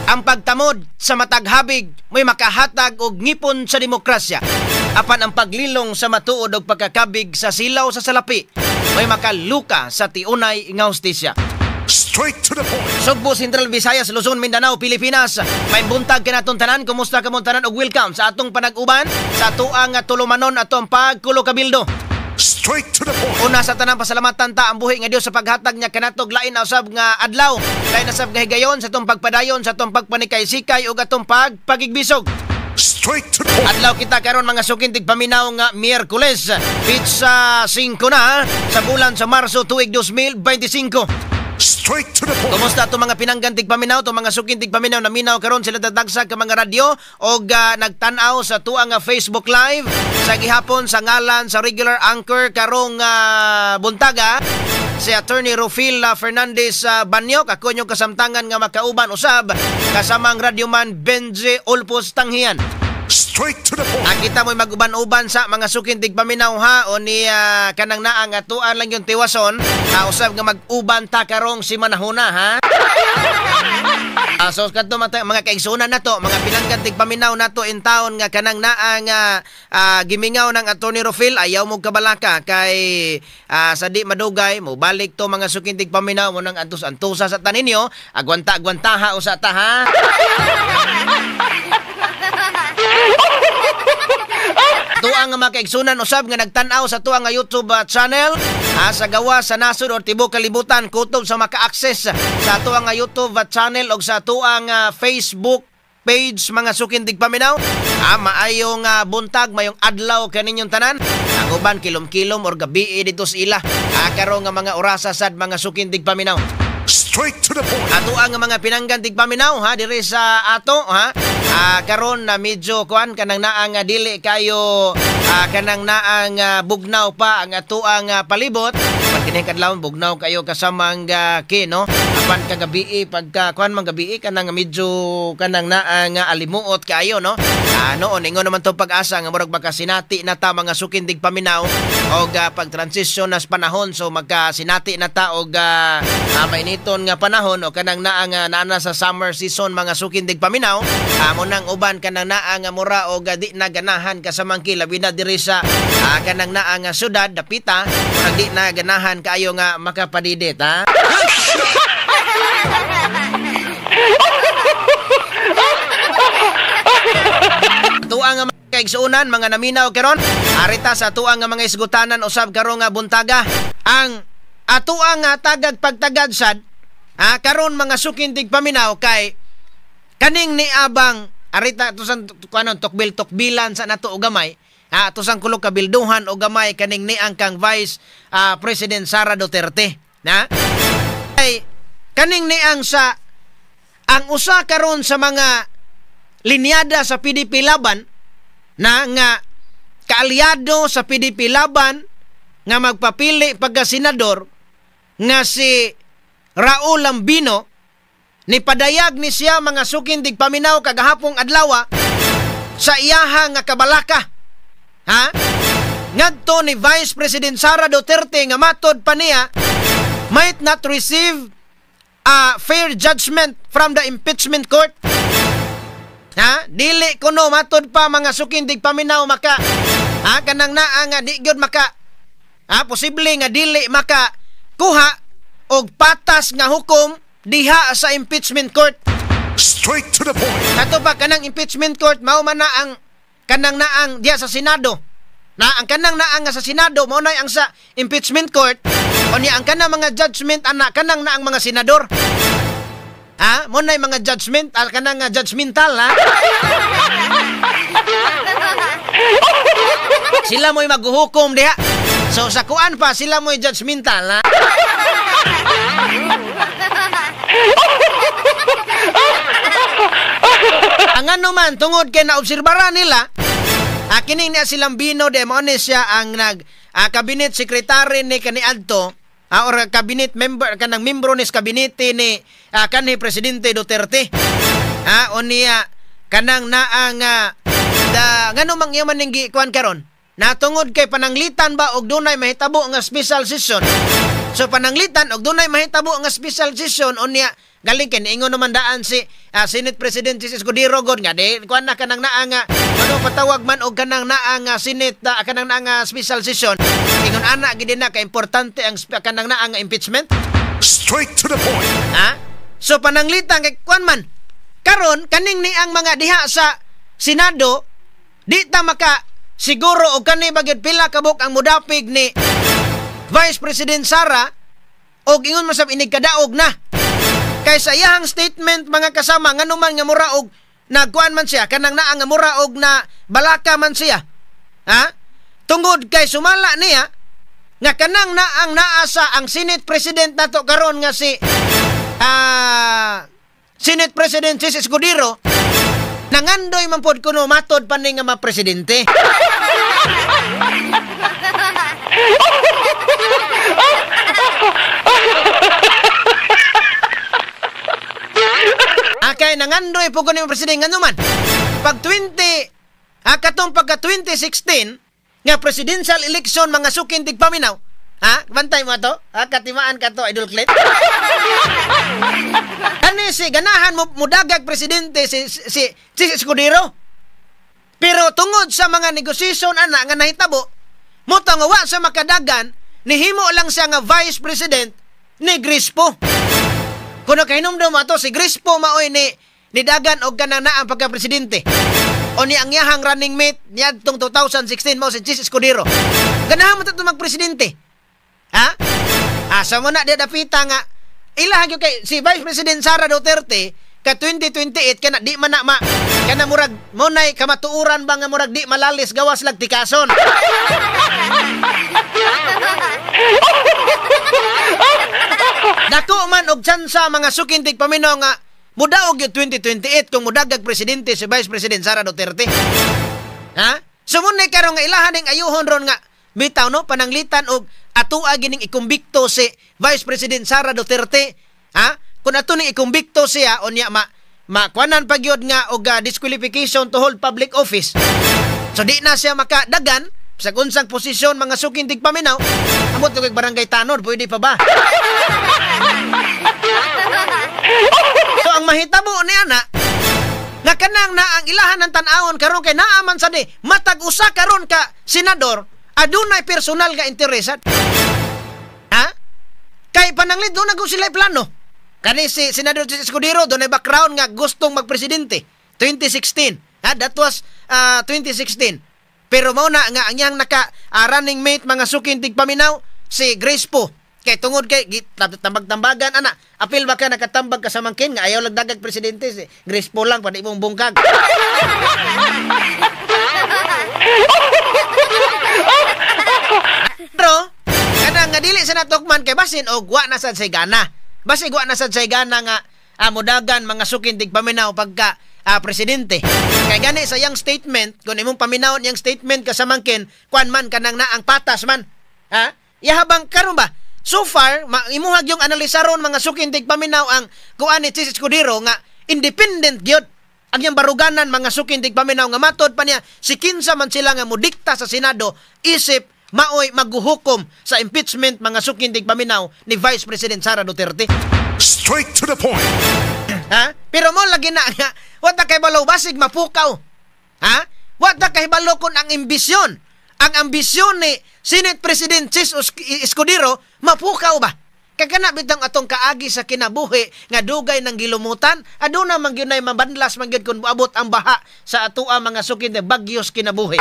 Ang pagtamod sa matag habig may makahatag og ngipon sa demokrasya. Apan ang paglilong sa matuod og pagkakabig sa silaw sa salapi may makaluka sa tiunay nga hustisya. Straight to the point. Sugbo, Central Visayas, Luzon, Mindanao, Pilipinas. May buntag kanatong tanan. Kumusta kamong tanan og welcome sa atong panag-uban sa atuang tulumanon atong pagkulo kabildo. Straight to the point. Una sa tanang, pasalamatan ta ang buhi nga Dios sa paghatag niya kanatog lain na usab nga adlaw, lain na usab nga higayon sa atong pagpadayon sa atong pagpanikay-sikay ug atong pagpagigbisog. Straight to the point. Adlaw kita karon, mga suking tigpaminaw, nga Miyerkules, petsa 5 na sa bulan sa Marso, tuig 2025. Straight to the point. Kumusta ato mga pinanggan tigpaminaw, to mga suking tigpaminaw na minaw karon sila tatagsa ka mga radyo og nagtan-aw sa tuang nga Facebook Live sa gihapon? Sa ngalan sa regular anchor karong buntaga, si Attorney Rufil Fernandez Banyok, ako inyong kasamtangan nga makauban usab kasamang radyoman Benji Ulpos Tanghian. Straight to the point. Ang kita mo'y maguban-uban sa mga suking tigpaminaw ha o ni kanang naa nga tuan lang yung tiwason ha, usab nga mag-uban ta karong si manahuna ha. So kadto mga kaigsunan nato, mga pinanggan tigpaminaw nato in town nga kanang naa nga gimingaw ng Attorney Rufil, ayaw mo kabalaka kay sa di madugay mo balik to, mga suking tigpaminaw mo nang antos-antosa sa taninyo, agwanta-agwantaha usa ta ha. Tuang nga mga kaigsunan usab nga nagtan-aw sa tuang nga YouTube channel ha, sa gawa sa nasod or tibuok kalibutan, kutob sa maka-access sa tuang nga YouTube channel og sa tuang Facebook page, mga suking tigpaminaw. Maayong buntag, mayong adlaw kaninyong tanan. Ang uban kilom-kilom or gabi dito sa ila. Karon nga mga orasa sad, mga suking tigpaminaw. Straight to the point. Ato ang mga pinanggan tigpaminaw ha diri sa ato ha. Karon na medyo kuan kanang naa nga dili kayo kanang naa nga bugnaw pa ang atoang palibot. Pag kining kadlawon bugnaw kayo kasamang no. Apan kagabi, pagka kuan man gabi, kanang medyo kanang naa nga alimuot kayo no. Noon ingon naman to pag-asa nga murag makasinati na ta, mga suking tigpaminaw, og pag transition nas panahon, so magkasinati na ta og mainiton nga panahon o kanang naa nga naa na sa summer season, mga suking tigpaminaw. Mo nang uban kanang naa nga mura og di na ganahan kasamang labi na diri sa kanang naa nga syudad dapita, murag di na ganahan kaayo nga makapadidit ha. Tuang nga mga kaigsuonan, mga naminaw karon, arita sa tuang nga mga isgutanan usab karon nga buntaga. Ang atuang nga tagag pagtagad sad karon, mga suking tigpaminaw, kay kaning niabang arita tusan kuanon tukbil-tukbilan sa nato og gamay ha, tusang kulog kabilduhan og gamay kaning niang kang Vice President Sara Duterte na ay kaning niang sa ang usa karon sa mga linyada sa PDP Laban na nga kaalyado sa PDP Laban nga magpapili pagka senador nga si Raul Lambino, ni padayag ni siya, mga suking tigpaminaw, kagahapong adlaw sa iyaha nga kabalaka ha ngadto ni Vice President Sara Duterte nga matod pa niya might not receive a fair judgment from the impeachment court. Ha, dili kuno matod pa, mga suking tigpaminaw, maka ha kanang naa nga di gyud maka ha, posible nga dili maka kuha og patas nga hukom diha sa impeachment court. Straight to the point. Kato pa kanang impeachment court mao man na ang kanang naang diha sa Senado. Na ang kanang naang nga sa Senado mao na ang sa impeachment court. Unya ang kanang mga judgment ana kanang naang mga senador. Ha? Mo na mga judgment al kanang nga judgmental ha. Sila mo'y maghuhukom diha. So sa kuan pa sila mo'y judgmental ha. Ang ano man tungod kay naobserbara nila kining niya silang Bino de mo ni siya ang nag cabinet secretary ni kaniadto or cabinet member kanang membro ni sa kabinete ni kanhi Presidente Duterte. O niya kanang naa nga da ngano mang iya man ning gikuan karon natungod kay pananglitan ba og dunay mahitabo nga special session. So pananglitan og dunay mahitabo nga special session unya galing kay niingon naman daan si Senate President Chiz Escudero god nga di kuan na kanang naa nga ano patawag man og kanang naa nga Senate kanang naa nga special session, ingon ana gid na ka importante ang kanang naa nga impeachment. Straight to the point. Ha? So pananglitan kay kuan man karon kaning ni ang mga diha sa Senado di ta maka siguro og kani ba gyud pila kabuk ang mudapig ni Vice President Sara og ingon man sab inig kadaog na. Kay sa iyahang statement, mga kasama, ngano man nga mura og nagkuan man siya kanang naa nga mura og na balaka man siya. Ha? Tungod kay sumala niya nga kanang naang naa sa ang Senate President nato karon nga si Senate President Chiz Escudero nangandoy man pod kuno matod pa ni nga ma-presidente. Akay nangandoy po kuno presidente ngano man pag 20 katong pagka 2016 nga presidential election, mga sukin tigpaminaw. Ha? Bantay mo ato? Ha? Katimaan ka to, Idol Clit? Kani si ganahan mo mudagag presidente si Escudero. Pero tungod sa mga negosasyon ana nga nahitabo, mutang wa sa makadagan, nihimo lang siya nga vice president ni Grace Poe. Kuno kahinumdum ato si Grace Poe maoy ni nidagan og kanang naa pagka-presidente. O ni ang iyahang running mate niadtong 2016 mao si Chiz Escudero. Ganahan mo to magpresidente. Ha? Asa mo na di dapita nga ilaha gyud kay si Vice President Sara Duterte ka 2028 kana di man na ma kana murag mo nay kamatuoran ba nga murag di malalis gawas lag tikason. Dako man og tsansa mga sukintig paminaw nga mudaog yung 2028 kung mudagag presidente si Vice President Sara Duterte. Ha? So munay karon nga ilahan ning ayuhon ron nga bitaw no pananglitan og atua gining ikumbikto si Vice President Sara Duterte. Ha? Kung ato ning ikumbikto siya unya ma makuanan pa gyud nga og disqualification to hold public office. So di na siya makadagan sa unsang posisyon mga suking tigpaminaw. Amot og barangay tanod pwede pa ba? So ang mahitabo ni ana nga kanang na ang ilahan ng tan-awon karon kay naa man sa di matag usa karon ka senador adunay personal nga interesad. Ha? Kay pananglit doon na sila plano. Kani si Senador Escudero dunay background nga gustong magpresidente 2016. Ha, that was 2016. Pero mao na nga ang iyang naka running mate mga suking tigpaminaw si Grace Poe. Kay tungod kay tambag-tambagan ana, apil ba ka nakatambag ka sa mangkin nga ayaw lagdagag presidente si Grace Poe lang pa imong bungkag. Pero kana nga dili sa natukman kay basin og wa na sad say gana. Basig wa na sad say gana nga mudagan mga suking tigpaminaw pagka presidente. Kay gani sa iyang statement, kung imong paminawon iyang statement kasamangkin, kuan man kanang naang patas man. Ha? Ihabang karon ba? So far, imuhag yung analisaron mga suking tigpaminaw ang kuan ni Chiz Escudero nga independent gyud. Ang iyang baruganan mga suking tigpaminaw nga matod pa niya si kinsa man sila nga modikta sa Senado isip maoy maghuhukom sa impeachment mga suking tigpaminaw ni Vice President Sara Duterte. Straight to the point. Ha? Pero mo lagi na nga wa ta kay balo basig mapukaw. Ha? Wa ta kay balo kun ang ambisyon. Ang ambisyon ni Senate President Chiz Escudero mapukaw ba? Kay kana bitang atong kaagi sa kinabuhi nga dugay ng gilumutan, aduna man gyud nay mabandlas man gyud kun moabot ang baha sa atoa mga sukin na bagyos kinabuhi.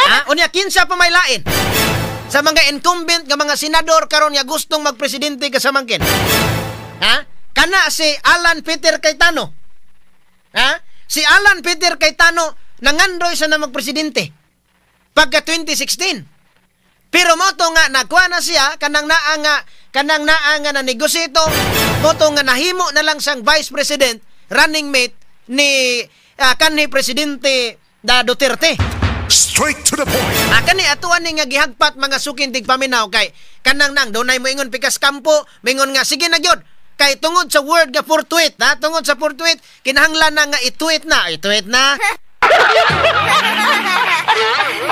Ha? Unya kinsa pa may lain sa mga incumbent nga mga senador karon nga gustong magpresidente kasamangkin. Ha? Kana si Alan Peter Cayetano. Ha? Si Alan Peter Cayetano nangandoy sa na magpresidente pagka 2016. Pero moto nga nagkuha na siya kanang naa nga na negosito, moto nga nahimo na lang siyang vice president running mate ni kanhi presidente da Duterte. Straight to the point. Kani atuan ni nga gihagpat mga suking tigpaminaw kay kanang nang dunay moingon pikas kampo, mingon nga sige na gyud. Kay tungod sa word nga fortuit, ha? Tungod sa fortuit, kinahanglan na nga i-tweet na, i-tweet na.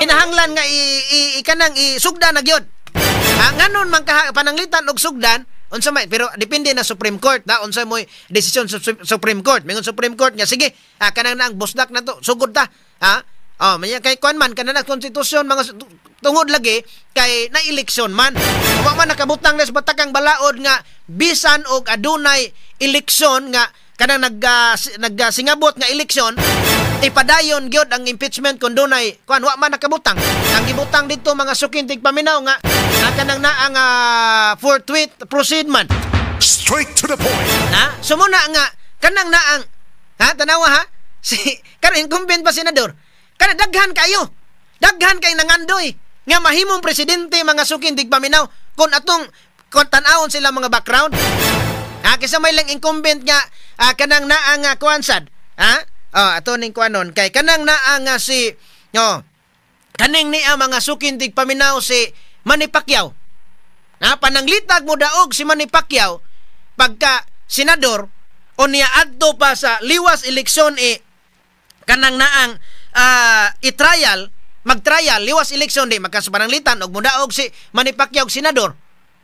Kinahanglan Kinahanglan nga i kanang isugdan na gyud. Nganon man ka pananglitan og sugdan unsa may, pero depende na Supreme Court na unsa moy desisyon sa Supreme Court. Mingon Supreme Court nga sige, kanang na ang busdak na to, sugod ta. Ha? Oh, may kay kuan man kanang na konstitusyon mga tungod lagi kay na eleksyon man. Wa man nakabutang na sa batakang balaod nga bisan og adunay eleksyon nga kanang nagsingabot nga eleksyon ipadayon gyud ang impeachment kung dunay kuan, wa man nakabutang. Ang gibutang dito mga suking tigpaminaw nga kanang naa nga forthwith proceed man. Straight to the point. Na sumuna nga kanang naang ha tanawa ha si karon incumbent pa senador kana daghan kayo. Daghan kay nangandoy nga mahimong presidente mga suking tigpaminaw kung atong kung tan-awon sila mga background. Ha kaysa may lang incumbent nga kanang naa nga kuan sad. Ha? Oh, ato ning kuanon kay kanang naa nga si oh, kaning niya mga suking tigpaminaw si Manny Pacquiao. Ha pananglitag mo daog si Manny Pacquiao pagka senador o niya adto pa sa liwas eleksyon kanang naang i-trial, mag-trial liwas eleksyon di magkasupananglitan og modaog si Manny Pacquiao og senador.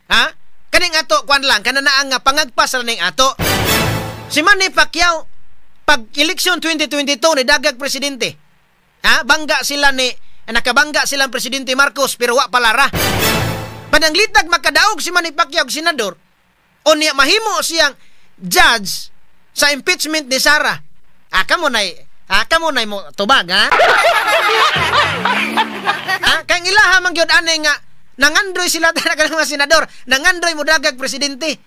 Ha? Kaning ato kuan lang kana naang nga pangagpas ra ning ato. Si Manny Pacquiao pag eleksyon 2022 ni dagag presidente. Ha? Bangga sila ni nakabangga sila ang presidente Marcos pero wa palara. Pananglitag makadaog si Manny Pacquiao og senador o niya mahimo siyang judge sa impeachment ni Sara. Kamo nay mo tubag ha. Ha, kay ilaha man gyud ani nga nangandroy sila tanan mga senador, nangandroy mo dagag presidente.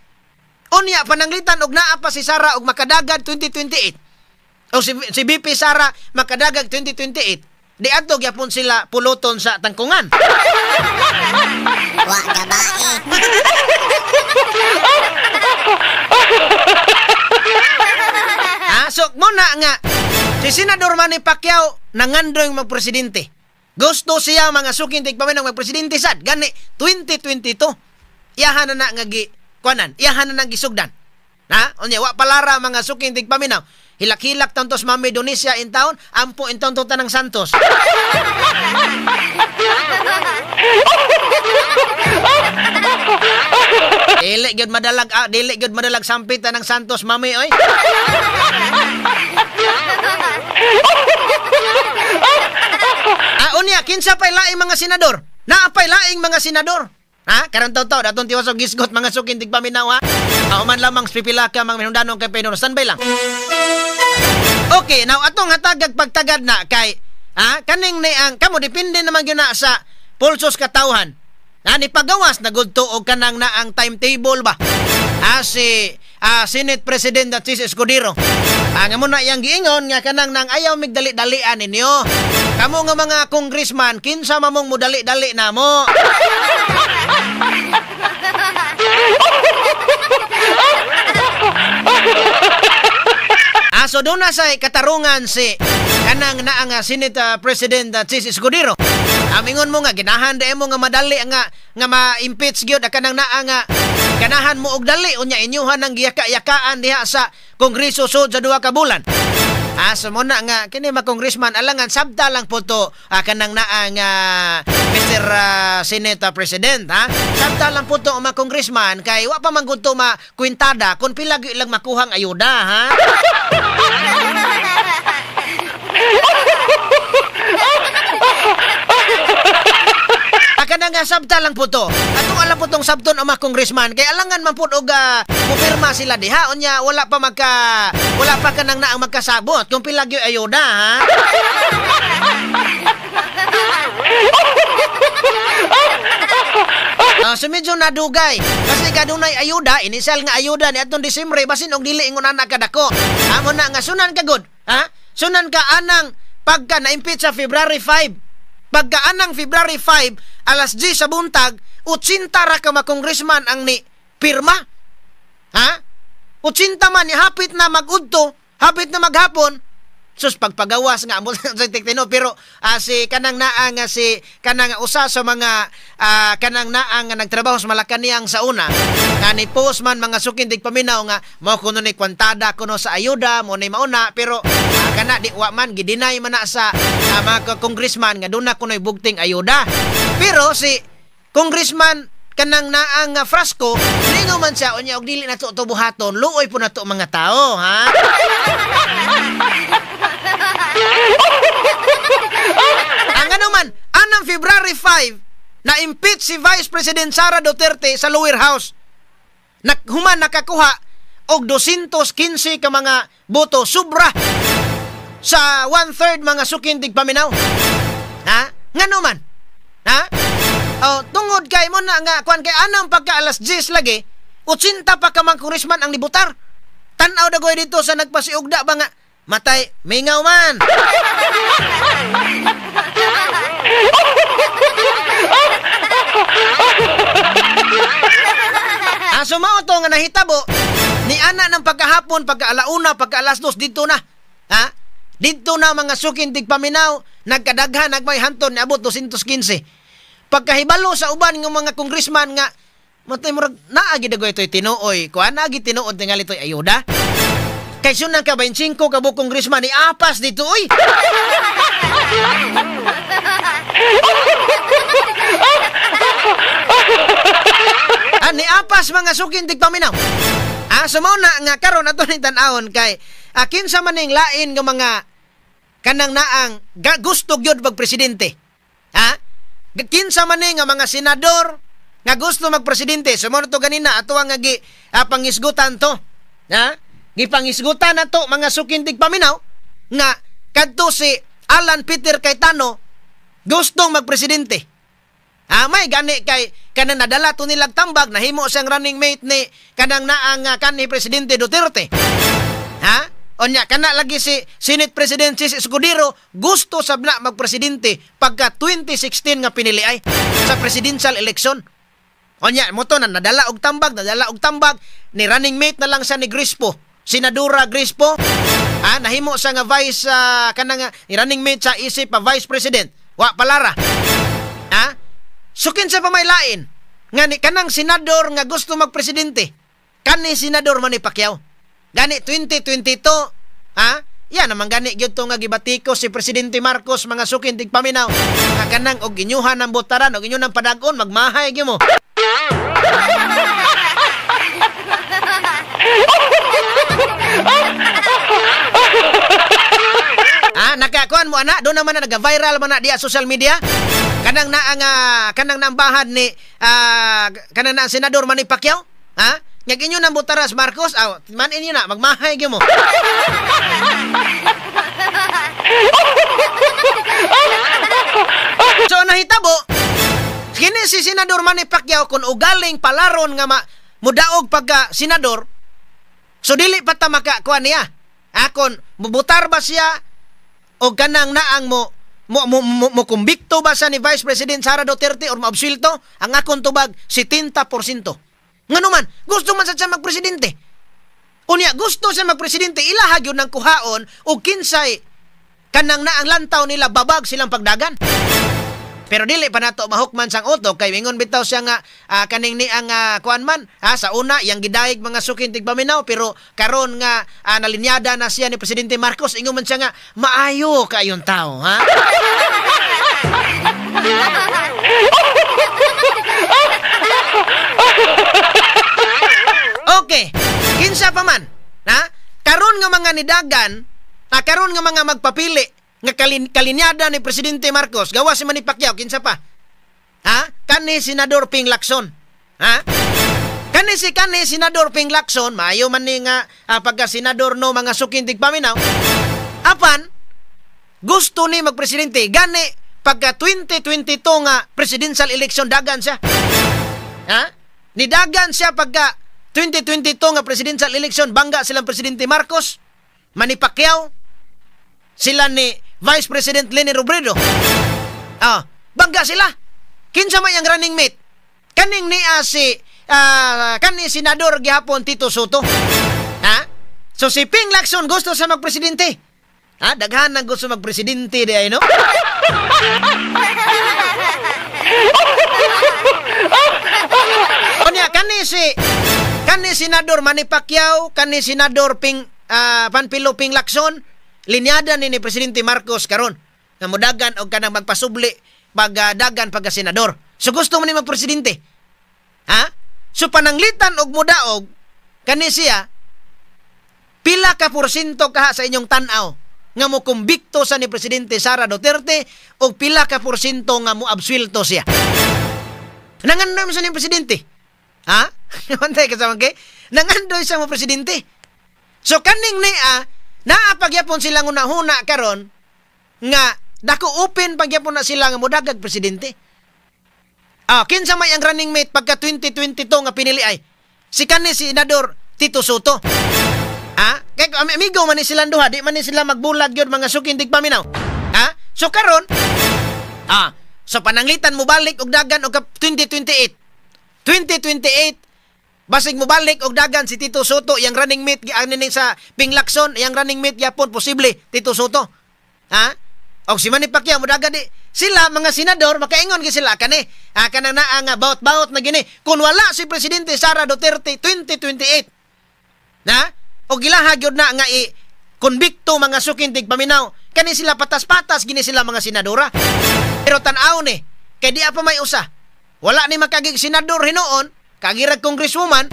Unya pananglitan og naa pa si Sara og makadagag 2028. O si BP Sara makadagag 2028. Di adto gyapon sila puluton sa tangkungan. Wa gabae. Ha, so muna nga si Senador Manny Pacquiao nangandroy magpresidente. Gusto siya mga suking tigpaminaw magpresidente sad gani 2022. Iyahan na nga gi kuanan, iyahan na nang gisugdan. Ha? Unya wa palara mga suking tigpaminaw. Hilak-hilak tantos Mami Indonesia in town, ampo in town tanang Santos. Dili gyud madalag, dili gyud madalag sampit tanang Santos Mami oy. Unya kinsa pay laing mga senador? Naa pay laing mga senador. Ha? Karon taw-taw datong tiwas og gisgot mga suking tigpaminaw ha. Human lamang pipila ka mga minundanong kay Pinor. Standby lang. Okay, now atong hatagag pagtagad na kay ha kaning ni ang kamo depende naman gyud na sa pulsos katawhan. Ha ni pagawas na gudto og kanang na ang timetable ba. Ha si Senate President Chiz Escudero. Nga muna iyang giingon nga kanang nang ayaw migdali-dalian ninyo. Kamo nga mga congressman kinsa mamong modali-dali namo. So doon na sa katarungan si kanang naa nga Senate President Chiz Escudero. Amingon mo nga ginahan di mo nga madali nga nga ma-impeach gyud kanang naa nga ganahan mo og dali unya inyuhan ang giyaka-yakaan diha sa Kongreso sud sa 2 ka bulan. So muna nga kini mga congressman alangan sabta lang po to kanang naa nga Mr. Senate President ha. Sabta lang po to mga congressman kay wa pa man gud to makwintada kun pila gyud ilang makuhang ayuda ha. Kanang nga sabta lang po to. Atong alam po tong sabton ang mga congressman kay alangan man pud og mupirma sila diha unya wala pa kanang naang magkasabot kung pila gyud ayuda ha. So medyo nadugay kasi kadunay ayuda initial nga ayuda ni atong Disyembre basin og dili ingon ana kadako. Amo na nga sunan ka gud ha. Sunan ka anang pagka na-impeach sa February 5. Pagka anang February 5 alas 10 sa buntag, 80 ra ka mga congressman ang ni pirma. Ha? 80 man hapit na magudto, hapit na maghapon. Sus, pagpagawas nga amo sa tiktino, pero si kanang naa nga si kanang usa sa mga kanang naa nga nagtrabaho sa Malacañang sa una nga ni post man, mga suking tigpaminaw, nga mao kuno ni kwantada kuno sa ayuda mo ni mauna, pero kana di wa man gideny man na sa mga congressman nga duna kuno'y bugting ayuda. Pero si congressman kanang naang Frasco, ningo man siya unya og dili nato to buhaton, luoy po nato mga tao, ha. Ang ano man, anang February 5 na impeach si Vice President Sara Duterte sa lower house. Human nakakuha og 215 ka mga boto, sobra sa 1/3, mga suking tigpaminaw. Ha? Ngano man? Ha? Oh, tungod kay mo na nga kuan kay anang pagka alas 10 lagi, 80 pa ka mga congressman ang nibutar. Tan-aw dagoy dito sa nagpasiugda ba nga matay mingaw man. So mao to nga nahitabo ni ana ng pagkahapon, pagka alauna, pagka alas 2 dito na. Ha? Dito na, mga suking tigpaminaw, nagkadaghan, nagmay hanton niabot 215. Pagkahibalo sa uban ng mga congressman nga matay murag naa gid dagoy toy tinuoy, kuan naa gid tinuod tingali toy ayuda. Kay sunang ka 25 ka buok congressman ni apas dito oy. Ni apas, mga suking tigpaminaw. So mao na nga karon ato ning tan-awon kay kinsa man ning lain nga mga kanang naang gusto gyud magpresidente. Ha? Kinsa man ni nga mga senador nga gusto magpresidente. So mao to ganina ato ang gi pangisgutan to. Ha? Gipangisgutan na to, mga suking tigpaminaw, nga kadto si Alan Peter Cayetano gustong magpresidente. May gani kay kanang nadala to nilag tambag, nahimo siyang running mate ni kanang naang kanhi Presidente Duterte. Ha? Onya kana lagi si Senate President Chiz Escudero gusto sab na magpresidente pagka 2016 nga pinili ay sa presidential election. Onya mo to na nadala og tambag, nadala og tambag ni running mate na lang siya ni Grispo, Senadora Grispo. Nahimo siya nga vice kanang ni running mate sa isip pa vice president. Wa palara. Ha? So kinsa pa may lain nga ni kanang senador nga gusto magpresidente, kani Senador Manny Pacquiao. Gani 2022, ha? Yan naman gani gyud to nga gibatiko si Presidente Marcos, mga suking tigpaminaw, nga kanang og inyuhan ng botaran og inyo ng padag-on, magmahay gyud mo. Nakakuan mo ana, doon naman na naga-viral man na diya social media. Kanang naa nga kanang nambahan ni kanang naa Senador Manny Pacquiao, ha? Nga inyo nang botaras Marcos, aw man inyo na magmahay gyud mo. So nahitabo kini si Senador Manny Pacquiao kun ugaling palaron nga mudaog pagka senador, so dili pa ta makakuan niya. Akon mubutar ba siya o kanang naang mo mo kumbikto ba sa ni Vice President Sara Duterte or maabsuelto? Ang akong tubag 70%. Ngano man, gusto man sa siya magpresidente. Unya gusto siya magpresidente, ilaha gyud ng kuhaon og kinsay kanang naang lantaw nila babag silang pagdagan. Pero dili pa nato mahukman sang utok kay ingon bitaw siya nga kaning ni ang kuan man, sa una yang gidayeg mga suking tigpaminaw, pero karon nga nalinyada na siya ni Presidente Marcos, ingon man siya nga maayo kayon tao, ha. Okay, kinsa pa man, ha? Karon nga mga nidagan, karon nga mga magpapili nga kalinyada ni Presidente Marcos, gawa si Manny Pacquiao, kinsa pa? Ha? Kani Senador Ping Lacson. Ha? Kani si kani Senador Ping Lacson, maayo man ni nga pagka senador no, mga suking tigpaminaw. Apan gusto ni magpresidente, gani pagka 2022 nga presidential election dagan siya. Ha? Nidagan siya pagka 2022 nga presidential election, bangga silang Presidente Marcos, Manny Pacquiao, sila ni Vice President Leni Robredo. Bangga sila. Kinsa may ang running mate? Kaning niya si kani Senador gihapon Tito Soto. Ha? So si Ping Lacson gusto sa magpresidente. Ha, daghan nang gusto magpresidente di ay, no? Unya kani Senador Manny Pacquiao, kani Senador Ping Panfilo Ping Lacson, linyada ni Presidente Marcos karon nga modagan og kanang magpasubli pagdagan pagka senador. So gusto mo ni magpresidente? Ha? So pananglitan og modaog kani siya, pila ka porsyento kaha sa inyong tan-aw nga mo kumbikto sa ni Presidente Sara Duterte o pila ka porsyento nga mo absuelto siya? Nangandoy mo sa ni Presidente. Ha? Antay kasama kay? Nangandoy sa mo Presidente. So kaning niya, naapagyapon silang unahuna karon nga dako open pagyapon na sila nga modagag presidente. Ah, kinsa may ang running mate pagka 2022 nga pinili ay si kani si Senador Tito Sotto. Ha? Kay amigo man ni silang duha, di man ni sila magbulag gyud mga suking tigpaminaw. Ha? So karon, so pananglitan mo balik og dagan og 2028. 2028 basig mo balik og dagan si Tito Sotto, yang running mate ani sa Ping Lacson, yang running mate gyapon posible Tito Sotto. Ha? Og si Manny Pacquiao mo dagan di sila mga senador makaingon gyud sila kani. Ha, kanang naa nga baot-baot na gini kun wala si Presidente Sara Duterte 2028. Na? O gilaha gyud na nga i konbikto mga suking tigpaminaw kani sila patas-patas gini sila mga senadora. Pero tan-aw ni kay di pa may usa. Wala ni makagig senador hinuon, kagirag congresswoman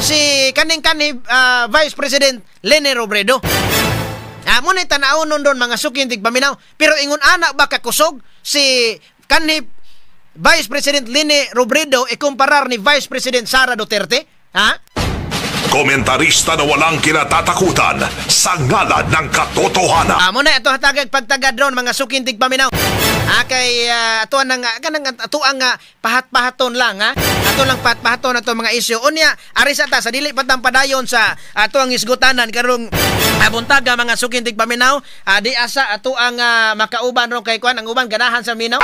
si kaning kani Vice President Leni Robredo. Mo ni tan-aw nun doon mga suking tigpaminaw. Pero ingon ana ba kakusog si kanhi Vice President Leni Robredo ikumparar ni Vice President Sara Duterte? Ha? Komentarista na walang kinatatakutan sa ngalan ng katotohanan. Mo na ito hatagag pagtagad ron mga suking tigpaminaw. Kay ato nang kanang ato ang pahat-pahaton lang ha. Ato lang pahat-pahaton ato mga isyu. Unya ari sa ta sa dili patang padayon sa ato ang isgutanan karong buntaga mga suking tigpaminaw. Di asa ato ang makauban ron kay kuan ang uban ganahan sa minaw.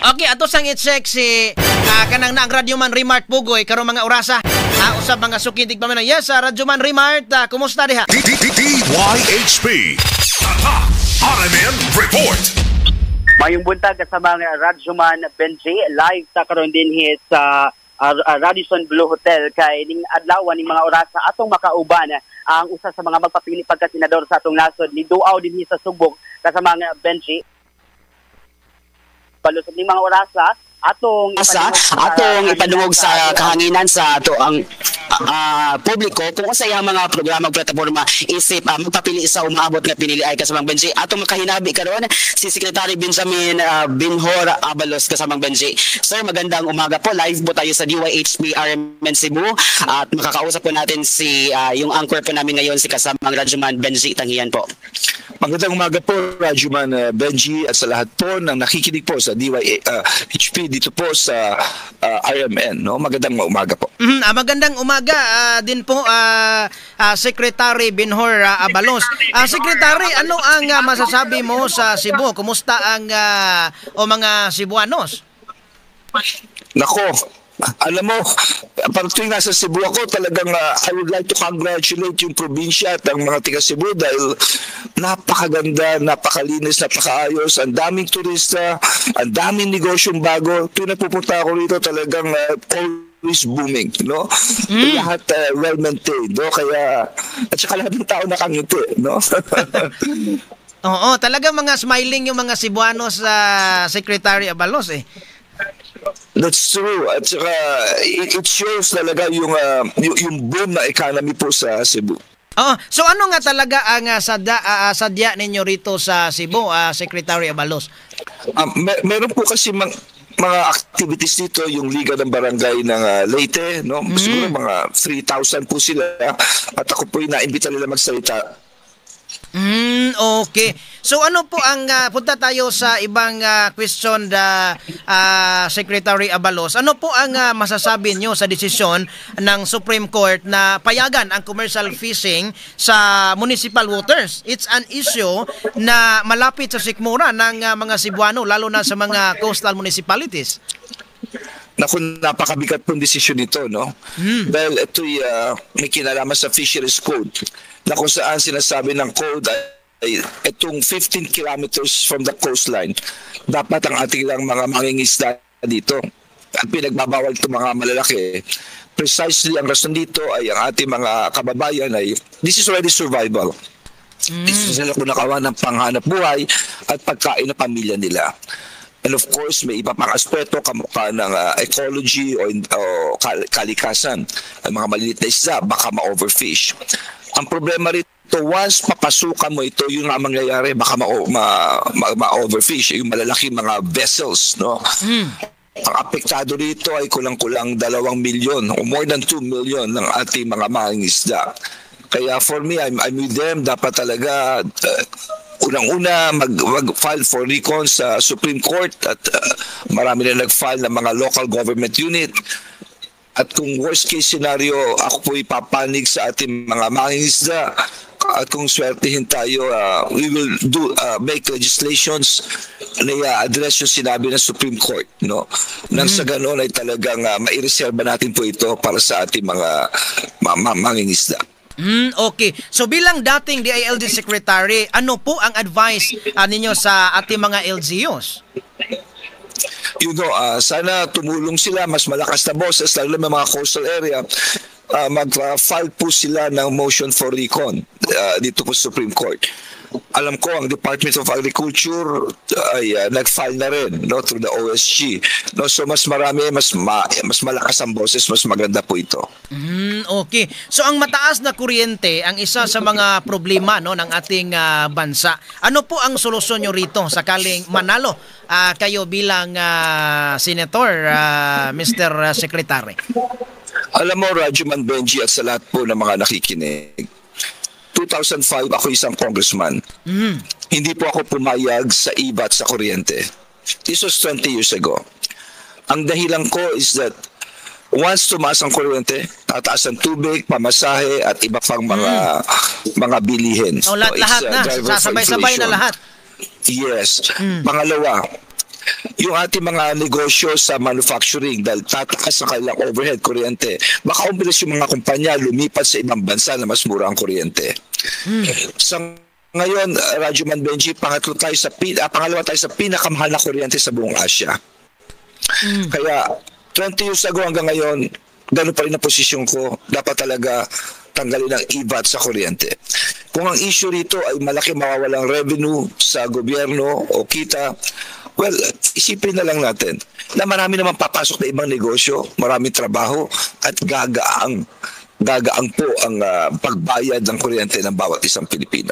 Okay, ato sang i-check si kanang naang Radyoman Remart Pugoy karong mga orasa. Usab mga suking tigpaminaw. Yes, Radyoman Remart, kumusta diha? DYHP. Tatak RMN Report. Mayong buntag sa mga Radyoman Benji, live ta karon dinhi sa Radisson Blue Hotel kay ning adlaw ning mga orasa atong makauban ang usa sa mga magpapili pagka senador sa atong nasod ni duaw dinhi sa Sugbong kasama nga Benji. Balusog ning mga orasa atong atong ipadungog sa kahanginan sa ato ang publiko kung unsa iyang mga programa ug plataporma isip magpapili sa umaabot nga pinili ay kasamang Benji. Atong makahinabi karon si Secretary Benjamin Binhor Abalos kasamang Benji. Sir, magandang umaga po. Live po tayo sa DYHP RMN Cebu at makakausap po natin si yung anchor po namin ngayon si kasamang Radyoman Benji Tanghian po. Magandang umaga po Radyoman Benji at sa lahat po ng nakikinig po sa DYHP dito po sa RMN, no? Magandang umaga po. Magandang umaga din po Secretary Binhor Abalos. Secretary, ano ang masasabi mo sa Cebu? Kumusta ang o mga Cebuanos? Nako, alam mo, parang tuwing nasa Cebu ako, talagang I would like to congratulate yung probinsya at ang mga taga Cebu dahil napakaganda, napakalinis, napakaayos, ang daming turista, ang daming negosyong bago. Tuwing napupunta ako rito, talagang always booming, no? Lahat well-maintained, no? Kaya, at saka lahat ng tao nakangiti, no? Oo, talagang mga smiling yung mga Cebuanos sa Secretary Abalos, eh. That's true. At saka it shows talaga yung boom na economy po sa Cebu. Oh, so ano nga talaga ang sadya ninyo rito sa Cebu, Secretary Abalos? Meron po kasi mga activities dito, yung Liga ng Barangay ng Leyte, no? Siguro mga 3,000 po sila at ako po yung naimbita nila magsalita. Okay. So ano po ang punta tayo sa ibang question, the Secretary Abalos. Ano po ang masasabi niyo sa desisyon ng Supreme Court na payagan ang commercial fishing sa municipal waters? It's an issue na malapit sa sikmura ng mga Cebuano, lalo na sa mga coastal municipalities. Naku, napakabigat pong desisyon nito, no? Dahil ito'y may kinalaman sa Fisheries Code na kung saan sinasabi ng code ay itong 15 kilometers from the coastline, dapat ang ating lang mga mangingisda dito. At pinagbabawal itong mga malalaki. Precisely, ang rason dito ay ang ating mga kababayan ay this is already survival. This is sila kumakawan ng panghanap buhay at pagkain ng pamilya nila. And of course, may iba pang aspeto kamukha ng ecology o kalikasan. Ang mga maliliit na isda, baka ma-overfish. Ang problema rito, once papasukan mo ito, yung nga mangyayari, baka ma-overfish. Yung malalaki mga vessels, no? Ang apektado rito ay kulang-kulang 2 milyon o more than 2 million ng ating mga mangingisda. Kaya for me, I'm with them. Dapat talaga, unang-una, mag-file for recon sa Supreme Court at marami na nag-file ng mga local government unit. At kung worst case scenario, ako po ipapanig sa ating mga mangingisda. At kung swertihin tayo, we will do make legislations na i-address yung sinabi ng Supreme Court, no? Nang sa ganoon ay talagang maireserba natin po ito para sa ating mga mangingisda. Okay. So bilang dating DILG Secretary, ano po ang advice ninyo sa ating mga LGUs? Sana tumulong sila, mas malakas na boses, lalo na mga coastal area, mag-file po sila ng motion for recon dito po sa Supreme Court. Alam ko ang Department of Agriculture ay nag-file na rin, no, through the OSG. No, so mas marami, mas malakas ang boses, mas maganda po ito. Okay. So ang mataas na kuryente ang isa sa mga problema, no, ng ating bansa. Ano po ang solusyon nyo rito sakaling manalo kayo bilang senator, Mr. Secretary? Alam mo, Radyoman Benji, at sa lahat po ng mga nakikinig, 2005 ako isang congressman. Hindi po ako pumayag sa EVAT sa kuryente. This was 20 years ago. Ang dahilan ko is that once tumaas ang kuryente, tataas ang tubig, pamasahe at iba pang mga bilihin. So, lahat-lahat So, it's a na. driver for Sasabay-sabay na inflation. lahat. Yes. Pangalawa, yung ating mga negosyo sa manufacturing, dahil tataas ang kanilang overhead kuryente, baka umalis yung mga kumpanya, lumipat sa ibang bansa na mas mura ang kuryente. Sa ngayon, Radyo Man Benji, pangatlo tayo sa pangalawa tayo sa pinakamahal na kuryente sa buong Asia. Kaya 20 years ago hanggang ngayon, ganun pa rin ang posisyon ko. Dapat talaga tanggalin ang EVAT sa kuryente. Kung ang issue rito ay malaki mawawalang revenue sa gobyerno o kita, well, isipin na lang natin na marami naman papasok na ibang negosyo, maraming trabaho at gagaang gagaang po ang pagbayad ng kuryente ng bawat isang Pilipino.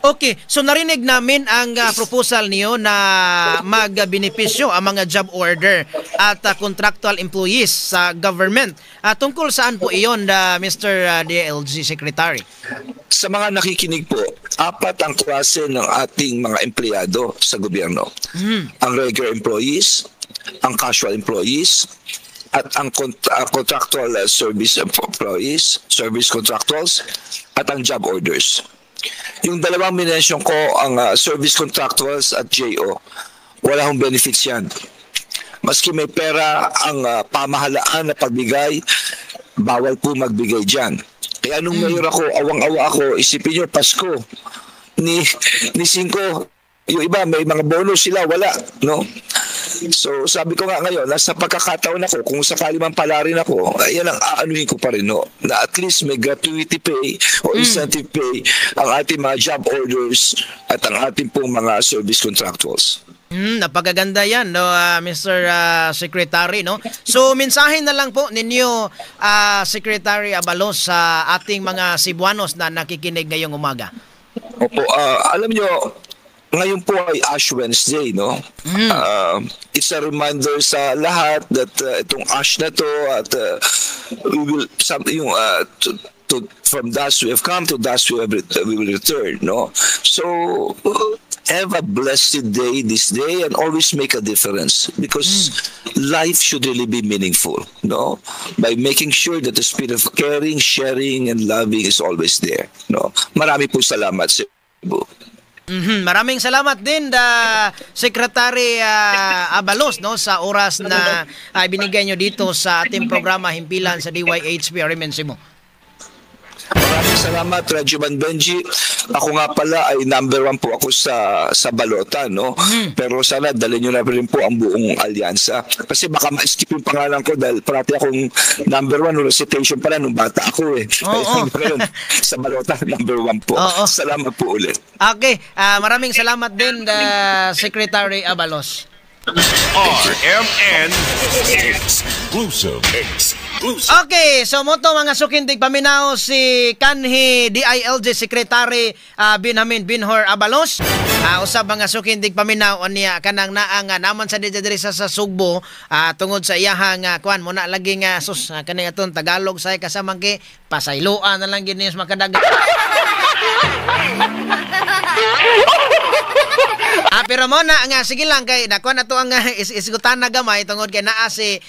Okay, so narinig namin ang proposal niyo na magbenepisyo ang mga job order at contractual employees sa government. Tungkol saan po iyon, Mr. DILG Secretary? Sa mga nakikinig po, apat ang klase ng ating mga empleyado sa gobyerno. Ang regular employees, ang casual employees, at ang contractual service employees, service contractuals, at ang job orders. Yung dalawang minention ko, ang service contractuals at JO, wala hong benefits yan. Maski may pera ang pamahalaan na pagbigay, bawal po magbigay dyan. Kaya nung mayor ako, awang-awa ako, isipin nyo, Pasko, ni Cinco, yung iba may mga bonus sila, wala, no? So sabi ko nga ngayon, nasa pagkakataon ako, kung sakali man palarin ako, ayan ang aanuhin ko pa rin, no? Na at least may gratuity pay o incentive pay ang ating mga job orders at ang ating pong mga service contractuals. Napakaganda yan, no, Mr. Secretary, no? So, mensahe na lang po ninyo, Secretary Abalos, sa ating mga Cebuanos na nakikinig ngayong umaga. Opo, alam nyo, ngayon po ay Ash Wednesday, no? It's a reminder sa lahat that itong ash na to at we will some, yung To from dust we have come, to dust we will return, no? So have a blessed day this day and always make a difference because life should really be meaningful, no? By making sure that the spirit of caring, sharing, and loving is always there, no? Marami po salamat, Cebu. Maraming salamat din da Secretary Abalos, no, sa oras na binigay nyo dito sa ating programa Himpilan sa DYHP RMN Cebu. Maraming salamat, Radyoman Benji. Ako nga pala ay number one po ako sa balota, no? Pero sana dalhin nyo na rin po ang buong alyansa. Kasi baka ma-skip yung pangalan ko dahil parati akong number one no recitation pala nung bata ako eh. Kaya ngayon, sa balota, number one po. Salamat po ulit. Okay, maraming salamat din da Secretary Abalos. RMN Exclusive. Exclusive. Okay, so mao to, mga suking tigpaminaw, si kanhi DILG Secretary Benjamin Binhor Abalos. Usab, mga suking tigpaminaw, unya kanang naa nga naman sa diri sa Sugbo tungod sa iyahang kuan mo na lagi nga sus kani aton Tagalog say kasamang ki pasayloan na lang gid niyo sa makadagan. Pero mo na nga sige lang kay nakuha na to ang isgutan na gamay tungod kay naa si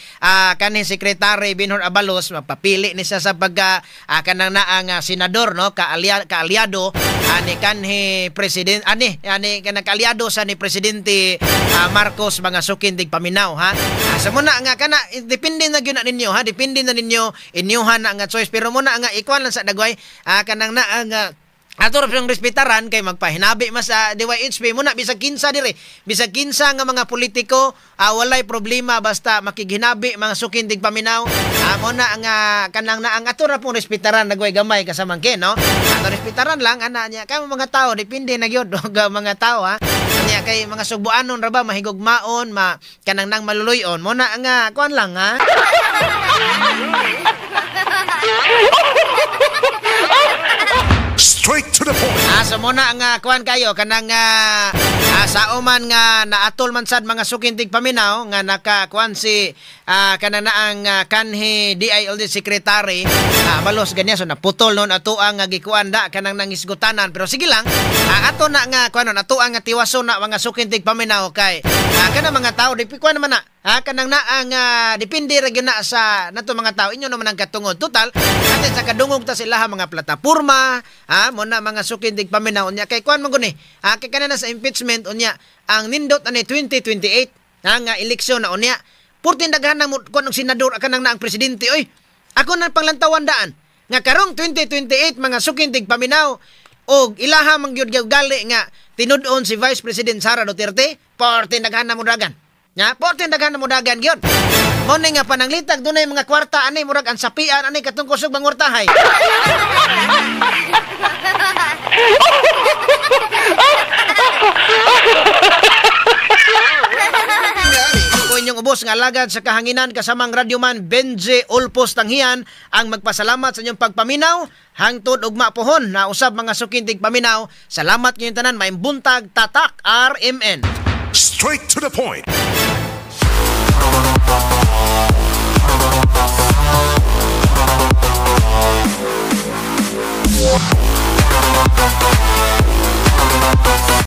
kaning Secretary Binhor Abalos, mapapili ni siya sa pagka kanang naa nga senador, no, kaalyado ani kanhi president ani ani kanang kaalyado sa ni Presidente Marcos, mga suking tigpaminaw, ha. Sa muna nga kana depende na gyud na ninyo, ha, depende na ninyo inyuhan na nga choice, pero muna nga ikuan lang sa dagway kanang naa nga ato ra siyang respetaran kay magpahinabi mas sa DYHP muna bisag kinsa dire, bisag kinsa nga mga politiko, walay problema basta makighinabi, mga suking tigpaminaw. Mo na nga kanang naa ang ato ra pong respetaran nagway gamay kasamangke, no? Ato respetaran lang ana niya kay mga tao, depende na gyud og mga tao, ha. Niya kay mga Sugbuanon ra ba mahigugmaon, ma kanang nang maluluyon mo na nga kuan lang, ha. Straight to the point. So muna nga kuan kayo kanang sao man nga naatol man sad, mga suking tigpaminaw, nga naka kuan si kanang naang kanhi DILG Secretary Abalos ganyan, so naputol nun ato ang gikuan da kanang nangisgutanan, pero sige lang, ato na nga kuan nun ato ang tiwason na, mga suking tigpaminaw, kay kanang mga tao di kuan naman na, ha, kanang naa nga depende ra gyud na sa nato mga tao, inyo naman ang katungod total atin sa kadungog ta sila mga plataporma, ha. Mo na, mga suking tigpaminaw, unya kay kuan man guni, ha, kay kanana sa impeachment, unya ang nindot ani 2028 ha nga eleksyon na, unya purtin daghan na mo kuan og senador kanang naang presidente oy. Ako nang panglantawan daan nga karong 2028, mga suking tigpaminaw, og ilaha man gyud gali nga tinud-on si Vice President Sara Duterte, porte daghan na mo dagan. Nya, porte daghan na mo dagan gyud. Mo ni nga pananglitag dunay mga kwarta ani murag ang sapian ani katong kusog mangwartahay. Ko inyong ubos nga alagad sa kahanginan kasamang radyoman Benji Ulpos Tanghian ang magpasalamat sa inyong pagpaminaw hangtod ugma pohon na usab, mga suking tigpaminaw. Salamat kayong tanan, maayong buntag, tatak RMN. Straight to the point.